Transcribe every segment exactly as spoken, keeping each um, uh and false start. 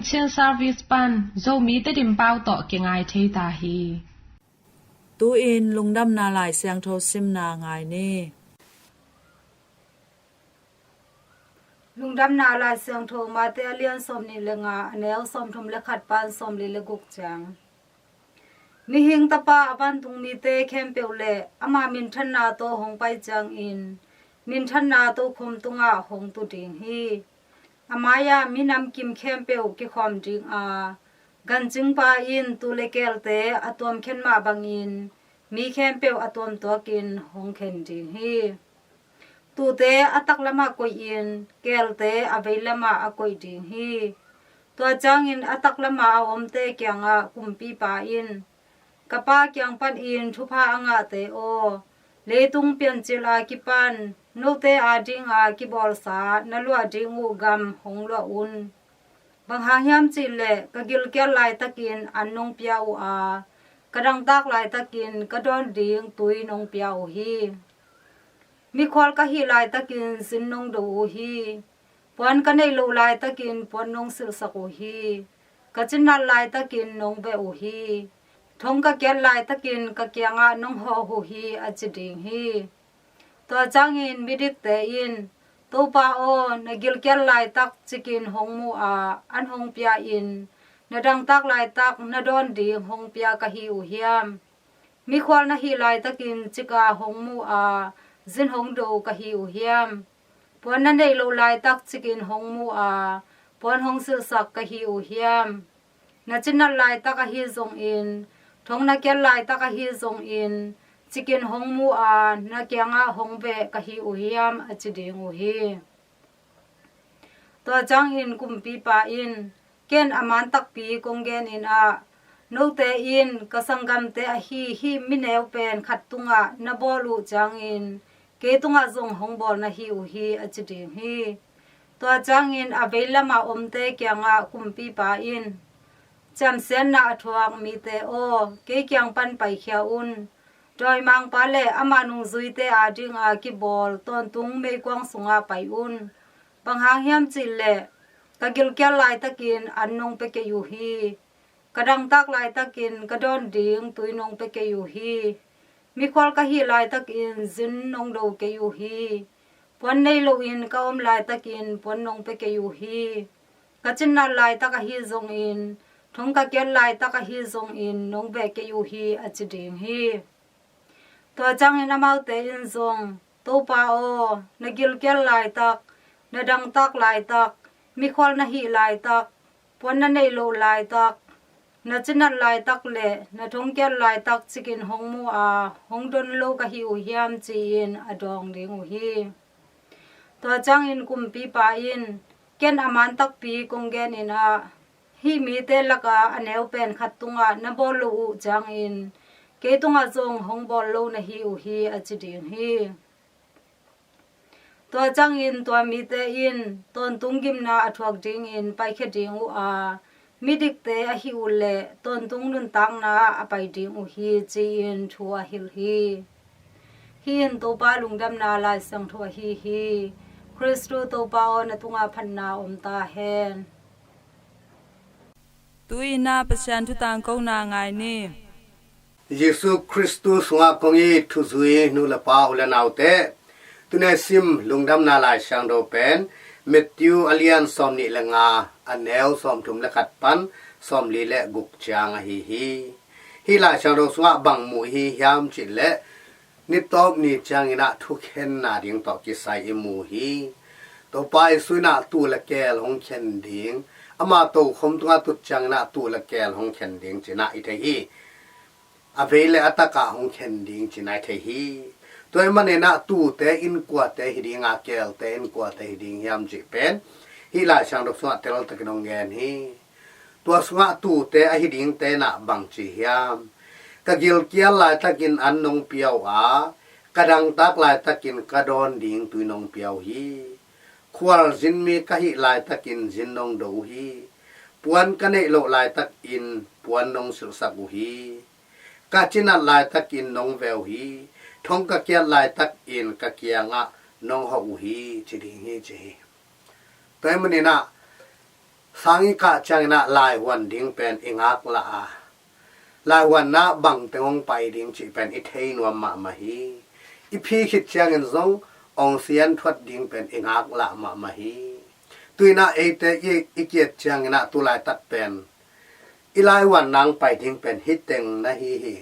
Chin Service pan Zomi Tedim pau tawh kingai thei ta hi. Tu-in Lungdamna Lai Siangtho simna ngai ni. Lungdamna Lai Siangtho Mate a lian sawmnih le nga, a neu sawmthum le khat pan sawmli le guk ciang. Mihing Tapa a vantung mite khempeuh le ama minthanna tawh hong pai ciangin minthanna tokhom tungah hong tu ding hi. A mai-ah minam kim khempeuh kikhawm ding a, gancingpa in tuu le keelte a tuamkhen mah bangin mi khempeuh a tuamtuakin hong khen ding hi. Tuute a taklamah koihin keelte a veilamah a koih ding hi. Tua ciangin a taklamah a omte kiangah kumpipa in, Ka Pa kiang panin thupha a ngahte aw, leitung piancil a kipan note adinga kibawlsa na luah ding uh gam hong luah un. Bang hang hiam cihleh ka gilkial laitakin an nong pia uh a, ka dangtak laitakin ka dawn ding tui nong pia uh hi. Mikhual ka hih laitakin zin nong do uh hi. Puan ka neih loh laitakin puan nong silhsak uh hi. Ka cinat laitakin nong veh uh hi. Thong ka kiat laitakin ka kiangah nong hawh uh hi, a ci ding hi. Tua ciangin midikte in, Topa aw, na gilkial laitak cikin hong mu a, an hong pia in, na dangtak laitak na dawn ding hong pia ka hi uh hiam? Mikhual na hih laitakin cika hong mu a, zin hong do ka hi uh hiam? Puan na neih loh laitak cikin hong mu a, puan hong silhsak ka hi uh hiam? Na cinat laitak ahi zongin, thong na kiat laitak ahi zongin, cikin hong mu a, na kiangah hong veh ka hi uh hiam, a ci ding uh hi. Tua ciangin kumpipa in, Ken a man takpi kong genin ah, note in ka sanggamte ahi hih mineu pen khat tungah na bawl uh ciangin kei tungah zong hong bawl na hi uh hi, a ci ding hi. Tua ciangin a veilamah omte kiangah kumpipa in, Ciamsiatna a thuak mite aw, kei kiang pan paikhia un. Dawimangpa le ama nungzuite adinga kibawl tawntung meikuang sungah pai un. Bang hang hiam cihleh ka gilkial laitakin an nong pia kei uh hi. Ka dangtak laitakin ka dawn ding tui nong pia kei uh hi. Mikhual ka hih laitakin zin nong do kei uh hi. Puan nei loin ka om laitakin puan nong pia kei uh hi. Ka cinat laitak ahi zongin, thong ka kiat laitak ahi zongin nong veh kei uh hi, a ci ding hi. Tua ciangin amaute in zong, Topa aw, na gilkial laitak, na dangtak laitak, mikhual na hih laitak, puan na neih loh laitak, na cinat laitak le na thongkiat laitak cikin hong mu a, hong don lo ka hi uh hiam, ci-in a dawng ding uh hi. Tua ciangin kumpipa in, Ken a man takpi kong genin ah, hih mite laka a neu pen khat tungah na bawl lo uh ciangin kei tungah zong hong bawl lo na hi uh hi, a ci ding hi. Tua ciangin tua mite in tawntung gimna a thuak dingin paikhia ding uh a, midikte ahih uh leh tawntung nuntakna ah a pai ding uh hi, ci-in thu a hilh hi. Hih in Topa lungdamna Lai Siangtho ahi hi. Khristu Topa aw, na tungah phatna om ta hen. Tu-in ah Pasian thu tangkona ngai ni. Jesu Khristu sungah kong it thuzui nu le pa, u le naute, tuni a sim lungdamna Lai Siangtho pen Matthew a lian sawmnih le nga, a neu sawmthum le khat pan sawmli le guk ciang ahi hi. Hih Lai Siangtho sungah bang mu i hi hiam cih leh, ni tawp ni ciangin ah thukhenna ding tawh kisai i mu hi. Topa Jesu in ah tuu le keel hong khen ding, ama tokhom tungah tut ciangin ah tuu le keel hong khen ding ci-in ah i thei hi. A vei le a takah hong khen ding ci-in ah i thei hi. Tua ahih manin ah tuute in kuate hi ding a, keelte in kuate hi ding hiam cih pen hih Lai Siangtho sungah teltakin hong gen hi. Tua sungah tuute ahi dingte in ah bang ci hiam? Ka gilkial laitakin an nong pia uh a, ka dangtak laitakin ka dawn ding tui nong pia uh hi. Khualzin mi ka hih laitakin zin nong do uh hi. Puan ka neih loh laitakin puan nong silhsak uh hi. Ka cinat laitakin nong veh uh hi. Thong ka kiat laitakin ka kiangah nong hawh uh hi, ci ding hi, ci hi. Tua ahih manin ah Sang i kah ciangin ah laihuan ding pen i ngaklah a, laihuan ah bangteng hong pai ding cih pen i thei nuam mahmah hi. I phi khit ciangin zong ong sian thuat ding pen i ngaklah mahmah hi. Tu-in ah eite i, i ki-et ciangin ah tu laitak pen i laihuan nang pai ding pen hih teng na hi hi.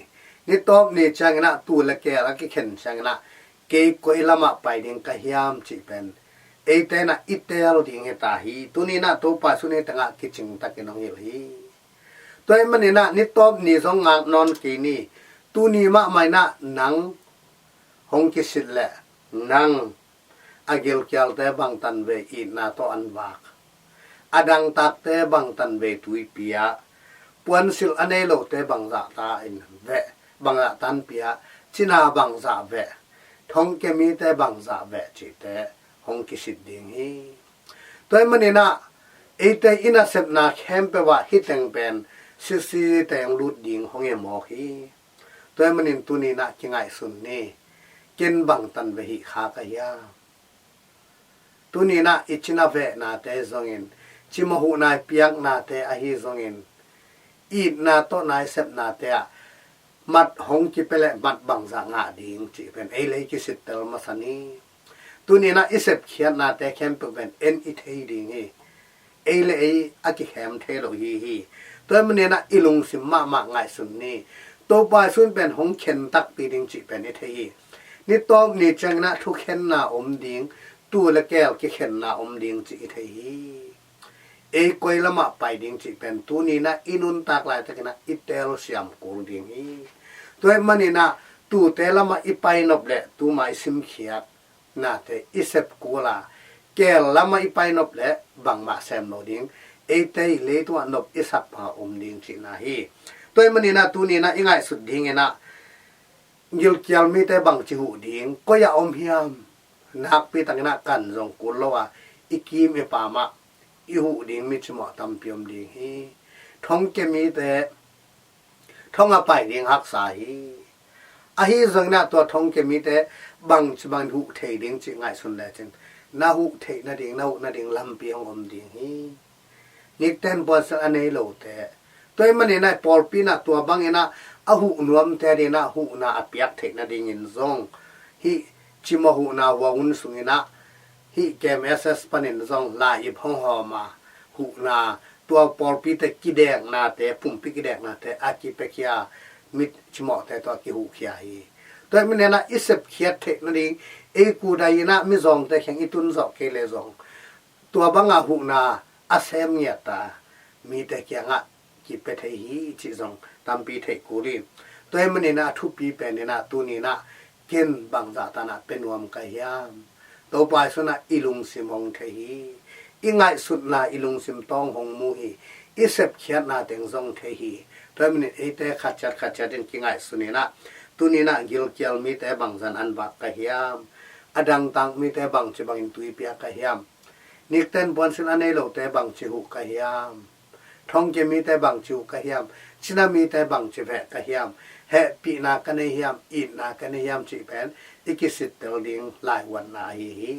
Ni tawp ni ciangin ah tuu le keel a kikhen ciangin ah kei koi lamah pai ding ka hiam cih pen eite in ah i teel ding hi ta hi. Tuni-in ah Topa Jesu in hih tengah kicing takin hong hilh hi. Tua ahih manin ah ni tawp ni zong ngak nawn kei ni. Tuni mahmah in ah nang hong kisit leh nang a gilkialte bangtan vei itna tawh an vak, a dangtakte bangtan vei tuipi ah, puansilh a nei lote bangzah ta in veh, bangzah tanpi ah, cina bangzah veh, thongkia mite bangzah veh cihte hong kisit ding hi. Tua ahih manin ah eite i nasepna khempeuh ah hih teng pen sisite hong lut ding hong hi mawk hi. Tua ahih manin tuni-in ah kingaihsun ni. Ken bangtan vei hih kha ka hiam? Tuni-in ah i cina vehnate zongin, cimawh huhna i piaknate ahi zongin, itna tawh na i sepnate ah mat hong kipia leh mat bangzah ngah ding cih pen ei le ei kisittel masa ni. Tuni-in ah i sepkhiatnate khempeuh pen en i thei ding hi. Ei le ei a kikhem thei lo hi hi. Tua ahih manin ah i lungsim mahmah ngaihsun ni. Topa Jesu in pen hong khen takpi ding cih pen i thei hi. Ni tawp ni ciangin ah thukhenna om ding, tuu le keel kikhenna om ding cih i thei hi. Ei koi lamah pai ding cih pen tuni-in ah i nuntak laitakin ah i teel siam kul ding hi. Tua ahih manin ah tuute lamah i pai nop leh tuma i simkhiat nate i sep kul a, keel lamah i pai nop leh bangmah sem lo ding, eite i leitungah nop i sak banga om ding cihna hi. Tua ahih manin ah tuni-in ah i ngaihsut dingin ah gilkial mite bangci huh ding, koi ah om hiam? Nakpi takin ah kan zong kul lo a, i kim i pam ah i huh ding mi cimawh tampi om ding hi. Thongkia mite thong a pai ding haksa hi. Ahi zongin ah tua thongkia mite bangci bangin huh thei ding cih ngaihsun lecin na huh theih nading, na huh nading lampi hong om ding hi. Nikten puansilh a nei lote, tua ahih manin ah pawlpi in ah tua bangin ah a huh nuamte adingin ah huhna a piak theih nadingin zong hih cimawh huhna huagun sungin ah hih K M S S panin zong lai-ip hong hawm a, huhna, tua pawlpite kideknate, pumpi kideknate a kipiakhia mi cimawhte tawh a kihuhkhia hi. Tua ahih manin ah i sepkhiat theih nading, ei kudai in ah mizawngte kiang i tun zawh kei leh zong tua banga huhna a sem ngiat a mite kiangah kipia thei hi cih zong tampi theih kul hi. Tua ahih manin ah a thupi pen in ah tuni-in ah ken bangzah tan ah pia nuam ka hiam? Topa Jesu in ah i lungsim hong thei hi. I ngaihsutna i lungsim tawng hong mu hi. I sepkhiatna teng zong thei hi. Tua ahih manin eite khatciat khatciat in kingaihsun in ah tuni-in ah gilkial mite bangzah in an vak ka hiam? A dangtak mite bangci bangin tuipi ah ka hiam? Nikten puansilh a nei lote bangci huh ka hiam? Thongkia mite bangci huh ka hiam? Cina mite bangci veh ka hiam? Hehpihna ka nei hiam? Itna ka nei hiam cih pen i kisittel ding laihuanna ahi hi.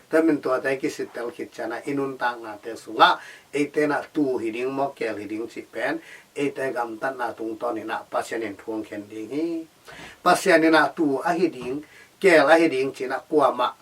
Tua ahih manin tuate kisittel khit ciangin ah i nuntaknate sungah eite in ah tuu hi ding maw, keel hi ding cih pen eite gamtatna tungtawnin ah Pasian in thu hong khen ding hi. Pasian in ah tuu ahi ding, keel ahi ding ci-in ah kuamah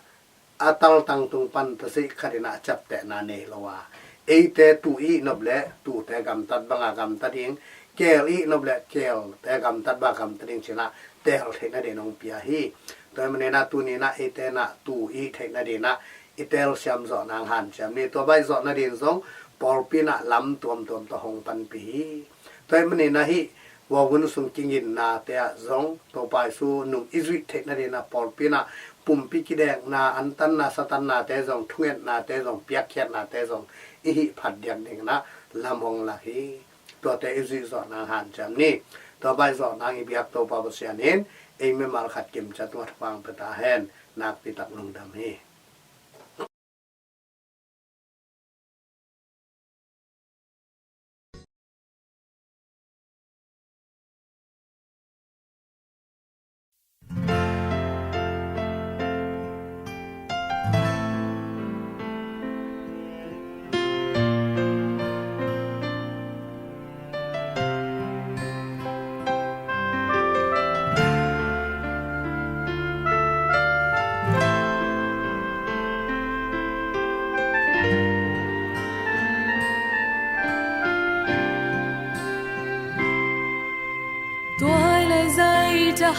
a taltang tung pan tasi khat in ah ciaptehna nei lo a, eite tuu i ih nop leh tuute gamtat banga gamta ding, keel i ih nop leh keelte gamtat banga gamta ding ci-in ah teel theih nadingin hong pia hi. Tua ahih manin ah tuni-in ah eite in ah tuu i ih theih nadingin ah i teel siam zawh nang hanciam ni. Tua bang i zawh nadingin zong pawlpi in ah lam tuamtuam tawh hong panpih hi. Tua ahih manin ah hih huagun sung kinginnate ah zong Topa Jesu nung i zuih theih nadingin ah pawlpi in ah pumpi kidekna, antannate, satannate zong, thungetnate zong, piakkhiatnate zong i hih phat diak dingin ah lam hong lak hi. Tuate i zuih zawh nang hanciam ni. Tua bang i zawh nang i biak Topa Pasian in ei mimal khat kimciat tungah thupha hong pia ta hen. Nakpi tak lungdam hi.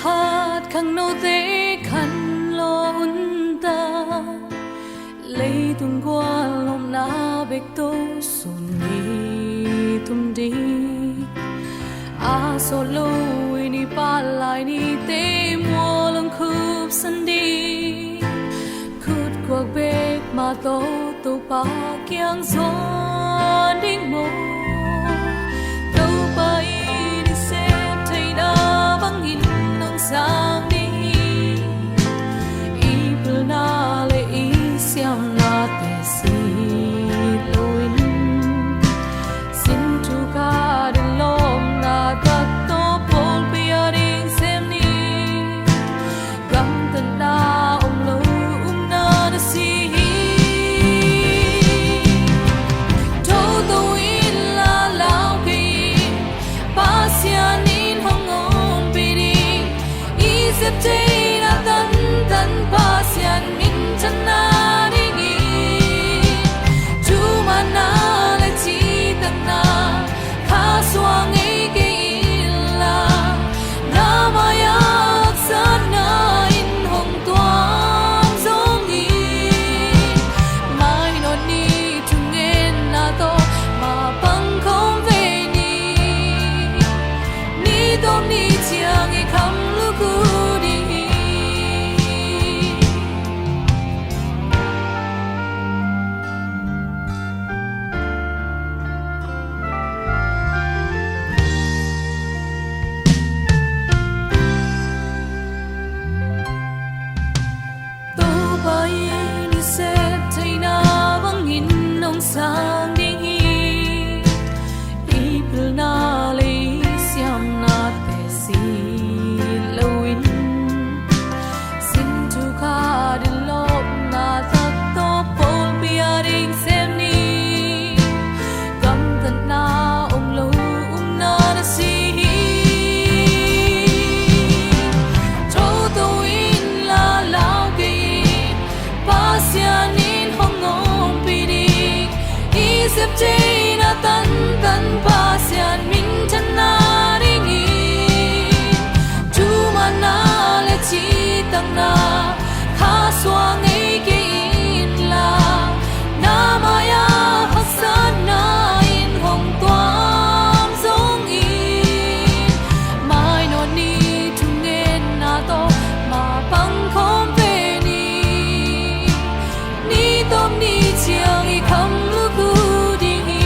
Hat khangnote khanlawh un ta, leitung gual lawmna bek tawh sun ni thum ding. A sawt lo i ni pah lai nite mual hong khupsan ding. Khut kuak bek mah tawh Topa kiang zuan ding maw? Topa i i sep theihna bangin hong sang ding hi. I pilna le i siamnate sit loin, sin thuk a din lawmna tak tawh pawlpi a ding sem ni. Gamtatna om lo upna na si hi. Toto in la, lau kei in, Pasian in hong ompih ding. I sep theihna tantan Pasian minthanna dingin, thumanna le citakna kha suang ngei kei inla, na mai-ah haksatna in hong tuam zong hi. Mainawt ni thungetna tawh mapang khawm ve ni. Ni tawp ni ciang i kham lukhu ding hi. Topa in i sep theihna bangin hong sang ding hi. I pilna le i siamnate sit loin, sin thuk a din lawmna tak tawh pawlpi a ding sem ni. Gamtatna om lo upna na si hi. Toto in la, lau kei in, Pasian in hong ompih ding. I sep theihna tantan Pasian minthanna dingin, thumanna le citakna kha suang ngei kei inla, na mai-ah haksatna in hong tuam zong hi. Mainawt ni thungetna tawh mapang khawm ve ni. Ni tawp ni ciang i kham lukhu ding hi.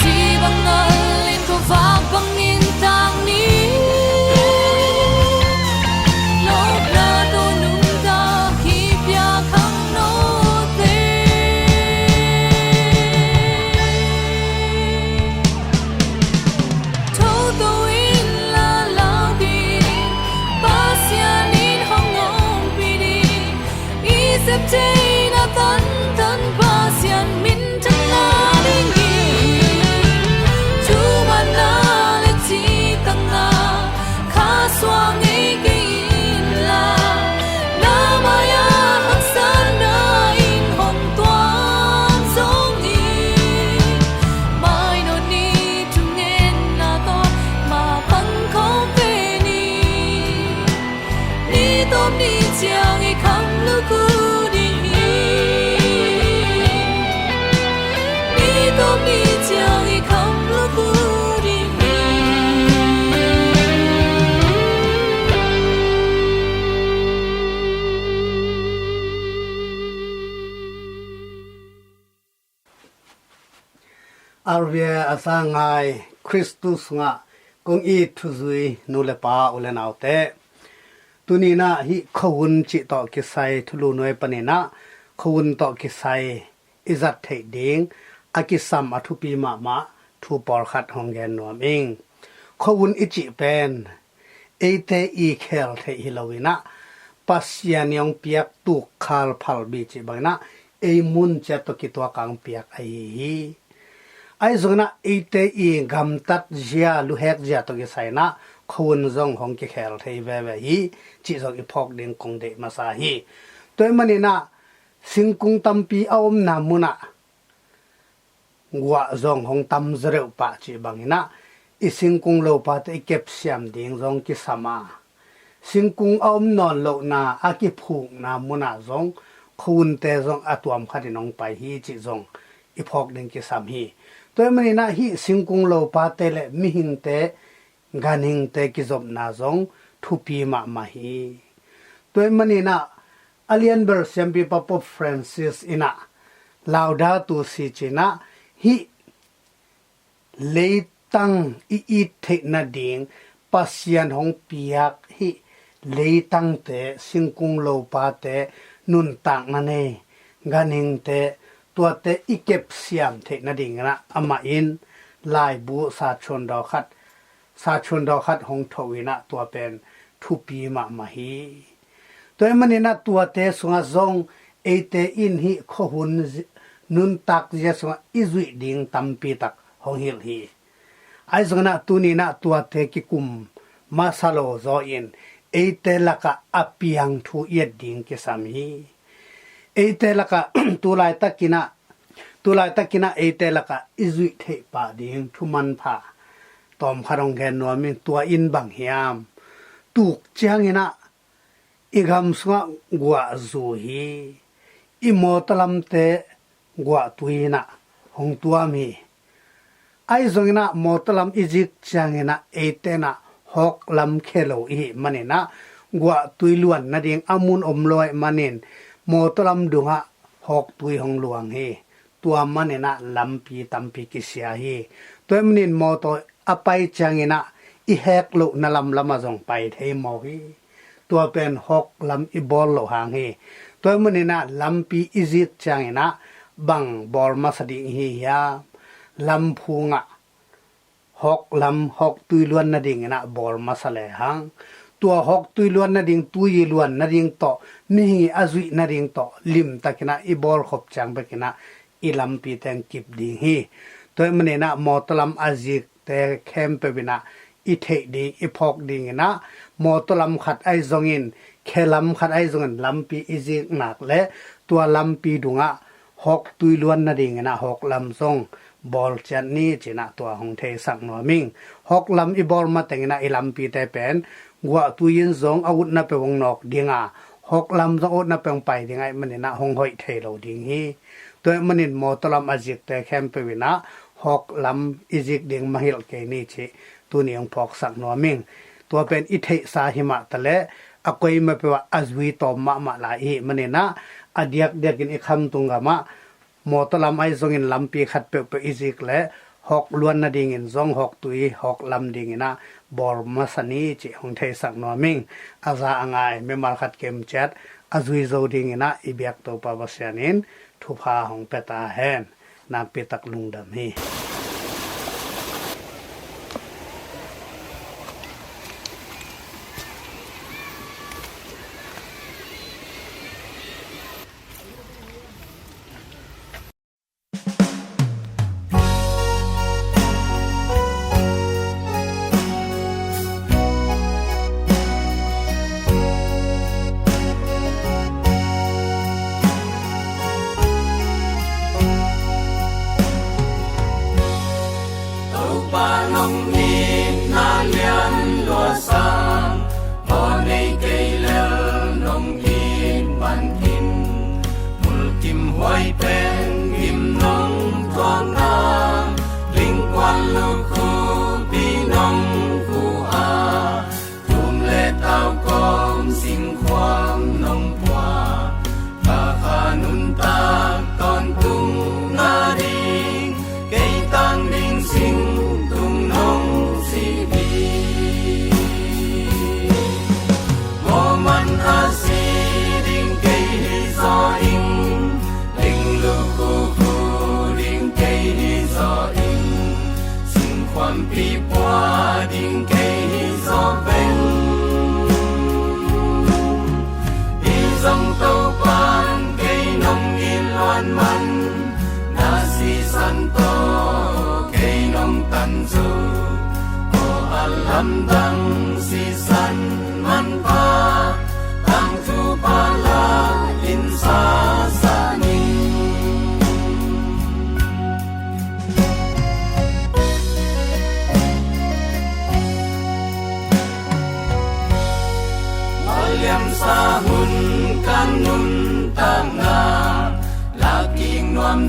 Ci bang ngal in khuavak bangin tang ni. Lawpna tawh nuntak i pia khangnote. Toto in la, lau kei in, Pasian in hong ompih ding. I sep theihna tantan Pasian minthanna dingin, thumanna le citakna kha suang ngei kei inla, na mai-ah haksatna in hong tuam zong hi. Mainawt ni thungetna tawh mapang khawm ve ni. Ni tawp ni ciang i kham lukhu ding hi. Ni tawp ni ciang i kham lukhu ding hi. R V A a za ngai Khristu sungah kong it thuzui nu le pa, u le naute, tuni-in ah hih khuahun cih tawh kisai thulu nuai panin ah khuahun tawh kisai i zat theih ding a kisam a thupi mahmah thu pawlkhat hong gen nuam ing. Khuahun i cih pen eite i khel theih hi lo in ah, Pasian i hong piak tukkhal phalbi cih bangin ah, ei mun ciat tawh kituak a hong piak ahi hi. Ahi zongin ah eite i gamtat zia, luhek zia tawh kisai in ah, khuahun zong hong kikhel thei veve hi, cih zong i phawk ding kong deih masa hi. Tua ahih manin ah, singkung tampi a omna mun ah guah zong hong tam zaw deuh pah cih bangin ah, i singkung lopate i kepsiam ding zong kisam a, singkung a om nawn lohna a kiphukna mun ah zong khuahunte zong a tuam khat in hong pai hi, cih zong i phawk ding kisam hi. Tua ahih manin ah hih singkung lopate le mihingte, ganhingte kizopna zong thupi mahmah hi. Tua ahih manin ah a lianbel siampipa Pope Francis in ah, Laudato Si ci-in ah, hih leitang i it theih nading, Pasian hong piak hih leitangte, singkung lopate, nuntakna nei ganhingte, tuate i kepsiam theih nadingin ah amah in laibu sathuandaw khat, sathuandaw khat hong thoh in ah, tua pen thupi mahmah hi. Tua ahih manin ah tuate sungah zong eite in hih khuahun zi-, nuntak zia sungah i zuih ding tampi tak hong hilh hi. Ahi zongin ah tuni in ah tuate kikum masa lo zaw in, eite lakah a piang thu i et ding kisam hi. Eite lakah tu laitakin ah, tu laitakin ah eite lakah i zuih theih pah ding thu manpha tawmkhat hong gen nuam ing. Tua in bang hiam? Tuk ciangin ah i gam sungah guah zu hi. I mawtaw lamte guahtui in ah hong tuam hi. Ahi zongin ah mawtaw lam i zik ciangin ah eite in ah hawk lam khia lo i hih manin ah, guahtui luan nading a mun om lo ahih manin, mawtaw lam dungah hawktui hong luang hi. Tua manin ah lampi tampi kisia hi. Tua ahih manin mawtaw a pai ciangin ah i hek lohna lamlam ah zong pai thei mawk hi. Tua pen hawk lam i bawl loh hang hi. Tua ahih manin ah lampi i zik ciangin ah bang bawl masa ding i hi hiam? Lam phung ah hawk lam, hawktui luan nadingin ah bawl masa lehang, tua hawktui luan nading, tui i luan nading tawh, mihing i a zuih nading tawh limtakin ah i bawl khop ciang bekin ah i lampi teng kip ding hi. Tua ahih manin ah mawtaw lam a zikte khempeuh in ah i theih ding, i phawk dingin ah, mawtaw lam khat ahi zongin, khe lam khat ahi zongin lampi i zik nak leh, tua lampi dungah hawktui luan nadingin ah hawk lam zong bawl ciat ni, ci-in ah tua hong theisak nuam ing. Hawk lam i bawl matengin ah i lampite pen guahtui in zong a utna peuh hong nawk ding a, hawk lam zong a utna peuh hong pai ding ahih manin ah hong hoih thei lo ding hi. Tua ahih manin mawtaw lam a zikte khempeuh in ah hawk lam i zik ding mangngilh kei ni, cih tuni hong phawksak nuam ing. Tua pen i theihsa hi mah taleh, a koima peuh ah a zui tawm mahmah lai i hih manin ah, a diakdiakin i khamtung gamah mawtaw lam ahi zongin lampi khat peuhpeuh i zik leh, hawk luan nadingin zong hawktui, hawk lam dingin ah bawl masa ni, cih hong theisak nuam ing. A za a ngai mimal khat kim ciat a zui zo dingin ah i biak Topa Pasian in thupha hong pia ta hen. Nakpi tak lungdam hi.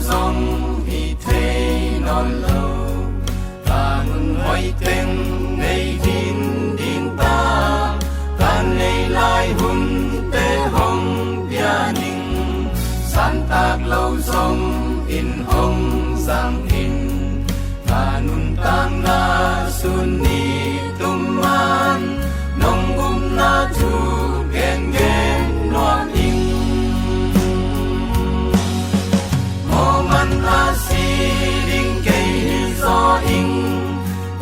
zong hi thei nawn lo. Ka hun hoih teng nei khin ding ta, ka nei lai hunte hong pia ning. Santak lo zong in hong zang in, ka nuntakna sun ni tum man nong upna thu gengen nuam ing. Moman a si ding kei hi zaw ing,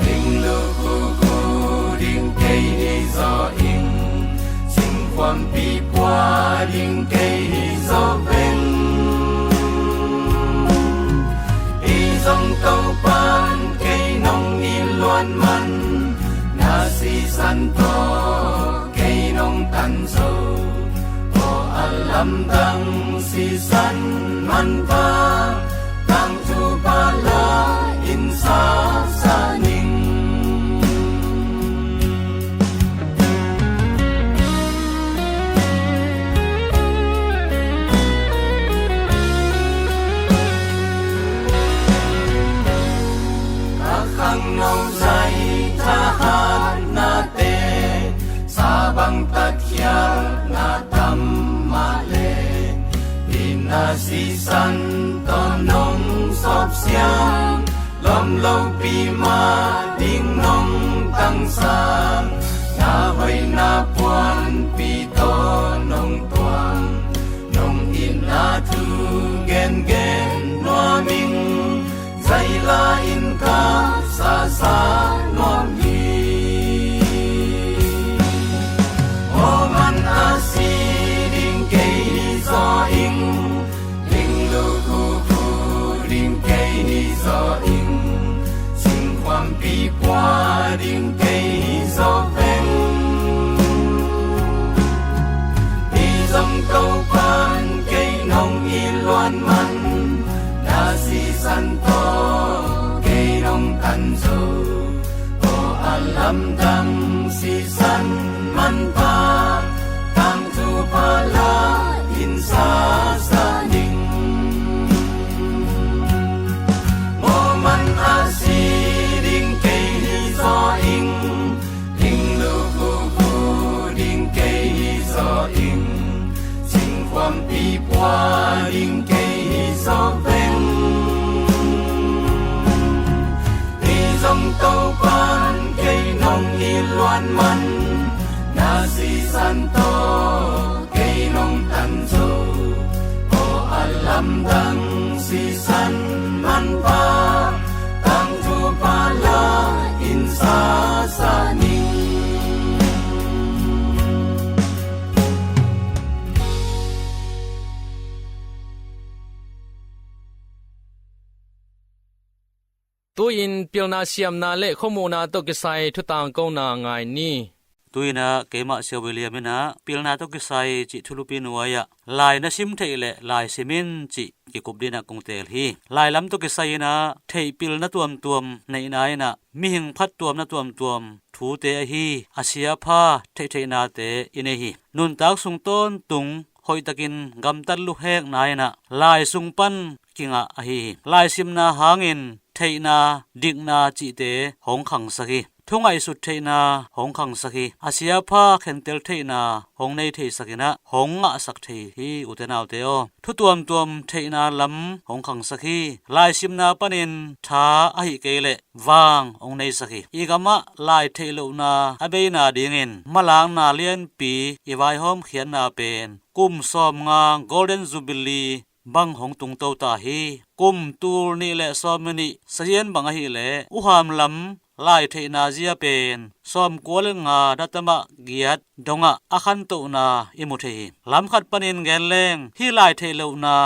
ling lukhuku ding kei hi zaw ing, singkhuampi pua ding kei hi zaw veng. Hi zong Topan kei nong it luan man, na sisan tawh kei nong tan zo. Aw a lamdang sisan manpha, tangthu pala in sasa ning. Ka khangno zai thahatnate, sabang tatkhialhna tam mah le, itna sisan tawh nong sawpsiang, lawm lopi mah ding nong tangsa, na hoihna puanpi tawh nong tuang, nong itna thu gengen nuam ing. Zaila in ka sasa nuam hi. Moman a si ding kei hi zaw ing, ling lukhuku ding kei hi zaw ing, singkhuampi pua ding kei hi zaw veng. Hi zong Topan kei nong it luan man, na sisan tawh kei nong tan zo. Aw a lamdang sisan manpha, tangthu pala in sasa ning. Moman a si ding kei hi zaw ing, ling lukhuku ding kei hi zaw ing, singkhuampi pua ding kei hi zaw veng. Hi zong Topan kei nong it luan man, na sisan tawh kei nong tan zo. Aw a lamdang sisan manpha, tangthu pala in sasa ning. Tu-in pilna siamna le khuamuhna tawh kisai thutang kona ngai ni. Tu-in ah keimah Sia William in ah pilna tawh kisai cih thulupi nuai-ah lai na sim theih le lai sim in cih kikup dingin ah kong teel hi. Lai lam tawh kisai in ah theihpilna tuamtuam neihna in ah mihing phattuamna tuamtuam thute ahi a siapha theihtheihnate i nei hi. Nuntak sung tawntung hoihtakin gamtat luhekna in ah lai sung pan kingah ahi hi. Laisimna hangin theihna, dikna cihte hong khangsak hi. Thungaihsut theihna hong khangsak hi. A siapha khentel theihna hong nei theisak in ah hong ngahsak thei hi, ute naute aw. Thu tuamtuam theihna lam hong khangsak hi. Laisimna panin tha ahih kei leh vang hong neisak hi. I gamah lai theih lohna a beina dingin malakna lianpi i vaihawmkhiatna pen kum sawmnga Golden Jubilee bang hong tungto ta hi. Kum tul nih le sawm le nih sazian bang ahih leh uham lam lai theihna zia pen sawmkua le nga datama giat dongah a khantohna i mu thei hi. Lam khat panin gen leng hih lai theih lohna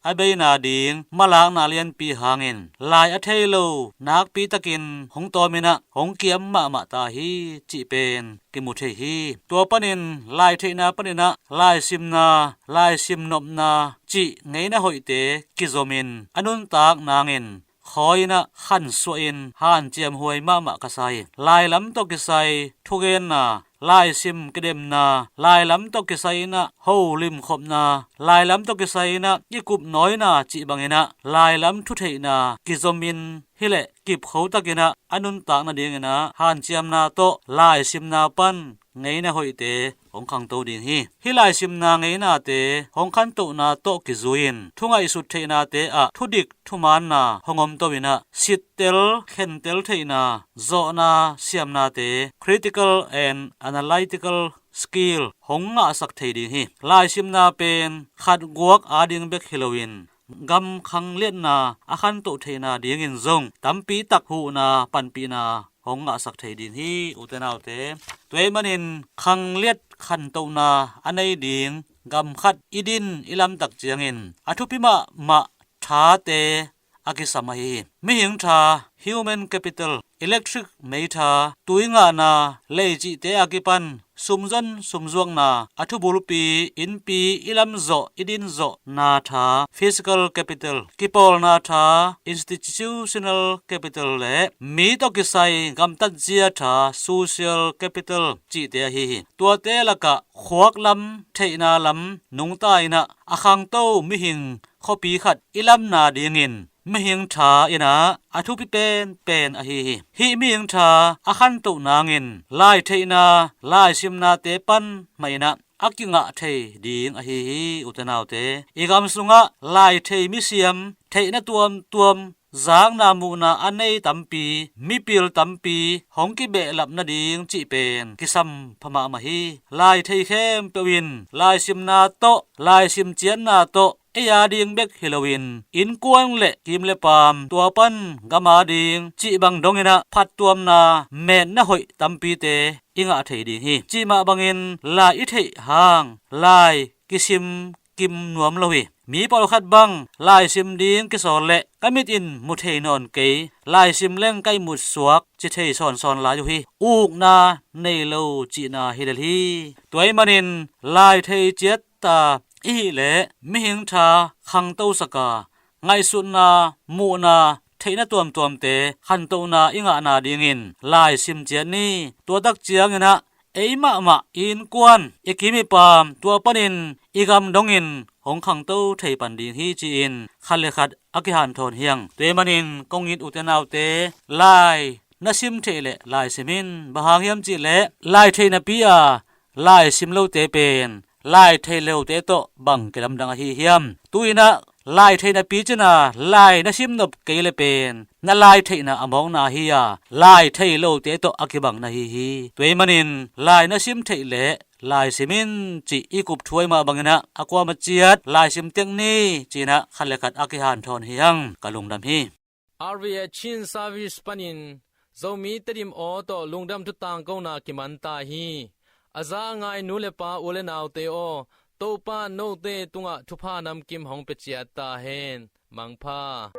a beina ding malakna lianpi hangin lai a thei lo nakpi takin hong tawm in ah hong kiam mahmah ta hi cih pen kimu thei hi. Tua panin lai theihna panin ah laisimna, laisim nopna cih ngeina hoihte kizomin a nuntak nangin khawi-in ah khansuahin hanciam huai mahmah ka sa hi. Lailam tawh kisai thugenna, laisim kidemna, lailam tawh kisai-in ah holimkhopna, lailam tawh kisai-in ah kikupnawina cih bangin ah lailam thutheihna kizomin hileh kipkhotakin ah a nuntak nadingin ah hanciamna tawh laisimna pan ngeina hoihte hong khangto ding hi. Hih laisimna ngeinate hong khantohna tawh kizui-in thungaihsut theihnate ah thudik thumaanna hong omto-in ah sittel khentel theihna, zawhna siamnate, critical and analytical skill hong ngahsak thei ding hi. Laisimna pen khatguak ading bek hi loin gam khangliatna a khantoh theihna dingin zong tampi tak huhna panpihna hong ngahsak thei ding hi. Ute naute, tua ahih manin khangliat khantohna a nei ding gam khat i din i lamtak ciangin a thupi mahmah thate a kisam ahi hi. Mihing tha, human capital, electric mei tha, tui ngahna, lei cihte a kipan sumzon sumzuakna, a thubulpi, innpi, i lamzawh i dinzawhna tha, physical capital, kipawlna tha, institutional capital, le mi tawh kisai gamtatzia tha, social capital, cihte ahi hi. Tuate lakah khuak lam, theihna lam nungta-in ah a khangto mihing khuapi khat i lam nadingin mihing tha in ah a thupi penpen ahi hi. Hih mihing tha a khantoh nangin laitheihna, laisimnate pan mah in ah a kingah thei ding ahi hi. Ute naute, i gam sungah laithei misiam, theihna tuamtuam, zakna muhna a nei tampi, mipil tampi hong kibehlap nading cih pen kisam pha mahmah hi. Laithei khempeuh in laisimna tawh, laisim ciatna tawh, ei ading bek hi loin innkuan le kim le paam, tua pan gam ading cih bang dongin ah phattuamna, metna hoih tampite i ngah thei ding hi. Cih mah bangin lai i theih hang lai kisim kim nuam lo hi. Mi pawlkhat bang laisim ding kisawl leh ka mit in mu thei nawn kei, laisim leng ka ihmut suak ci thei sawnsawn lai uh hi. Ukna nei lo cihna hi lel hi. Tua ahih manin laithei ciatta i hih leh mihing tha khangtosak a, ngaihsutna, muhna, theihna tuamtuamte khantohna i ngah nadingin laisim ciat ni. Tua tak ciangin ah ei mahmah i innkuan, i kim i paam, tua panin i gam dongin hong khangto thei pan ding hi ci-in khat le khat a kihanthawn hi hang. Tua ahih manin kong it ute naute, lai na sim theih leh laisim in. Bang hang hiam cih leh laitheih napi-a laisim lote pen laitheih lote tawh bang kilamdang ahi hiam? Tu-in ah laitheih napi cin a lai na sim nop kei leh pen na laitheihna a mawkna hi a, laitheih lote tawh a kibang na hi hi. Tua ahih manin lai na sim theih leh laisim in cih i kup thu ahih mah bangin ah a kuamah ciat laisim tek ni ci-in ah khat le khat a kihanthawn hi hang. Ka lungdam hi. R V A Chin Service panin Zomi Tedim aw tawh lungdam thu tangkona kiman ta hi. A za a ngai nu le pa, u le naute aw, Topa note tungah thupha namkim hong pia ciat ta hen. Mangpha.